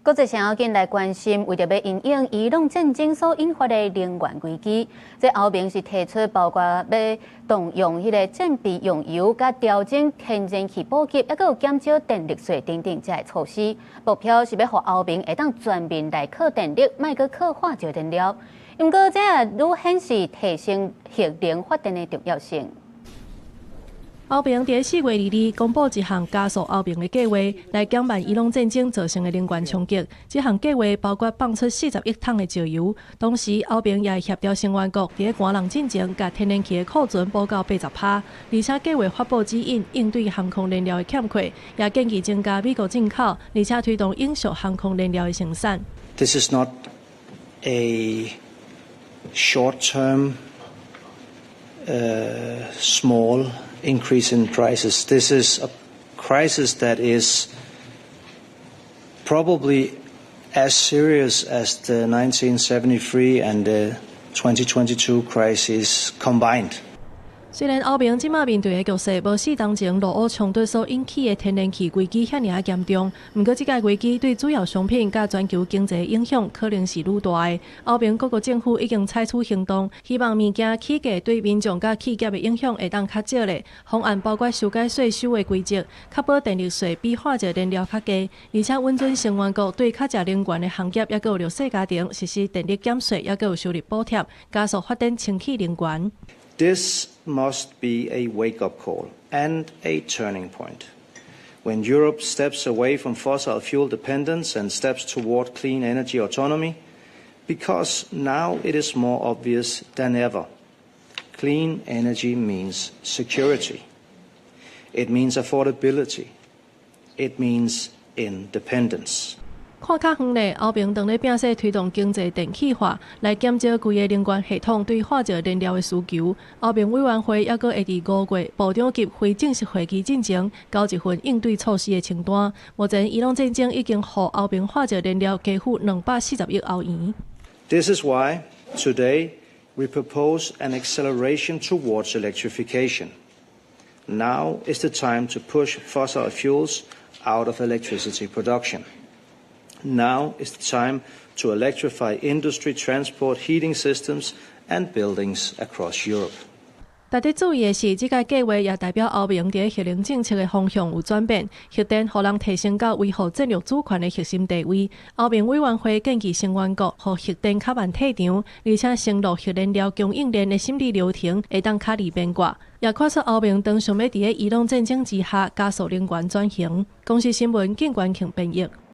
國際上要緊來關心，為著欲因應伊朗戰爭所引發的能源危機，這歐盟是提出包括欲動用彼個戰備用油，佮調整天然氣補給，抑閣有減少電力稅等等這个措施。目標是欲予歐盟會當全面來靠電力，莫閣靠化石燃料。毋過這也愈顯示提升核能發電的重要性。歐盟佇4月22公布一項加速歐盟的計劃，來減慢伊朗戰爭造成的能源衝擊。這項計劃包括放出40億桶的石油，同時歐盟也會協調成員國佇寒冬進前，共天然氣的庫存補到80%。而且計劃發布指引，應對航空燃料的欠缺，也建議增加美國進口，而且推動永續航空燃料的生產。 This is not a short-term, small increase in prices. This is a crisis that is probably as serious as the 1973 and the 2022 crises combined. 雖然歐盟這馬面對的局勢無4冬前俄烏衝突所引起的天然氣危機遐爾仔嚴重，毋過這個危機對主要商品佮全球經濟影響可能是愈大的。歐盟各國政府已經採取行動，希望物件起價對民眾佮企業的影響會當較少咧。方案包括修改稅收的規則，確保電力稅比化石燃料較低，而且允准成員國對較食能源的行業抑閣有弱勢家庭實施電力減稅，抑閣有收入補貼，加速發展清潔能源。 This must be a wake-up call and a turning point. When Europe steps away from fossil fuel dependence and steps toward clean energy autonomy, because now it is more obvious than ever. Clean energy means security. It means affordability. It means independence. 看較遠咧，歐盟當咧拼勢推動經濟電氣化，來減少規個能源系統對化石燃料的需求。歐盟委員會抑閣會佇5月部長級非正式會議進前，交一份應對措施的清單。目前，伊朗戰爭已經予歐盟化石燃料加負240億歐元。 This is why today we propose an acceleration towards electrification. Now is the time to push fossil fuels out of electricity production. Now is the time to electrify industry, transport, heating systems and buildings across Europe. 值得注意的是，這個計劃也代表歐盟佇核能政策的方向有轉變，核電予人提升到維護戰略主權的核心地位。歐盟委員會建議成員國，予核電較慢退場，而且承諾核燃料供應鏈的審理流程會當較易變卦。也看出歐盟當想欲佇伊朗戰爭之下加速能源轉型。公視新聞，靳關慶編譯。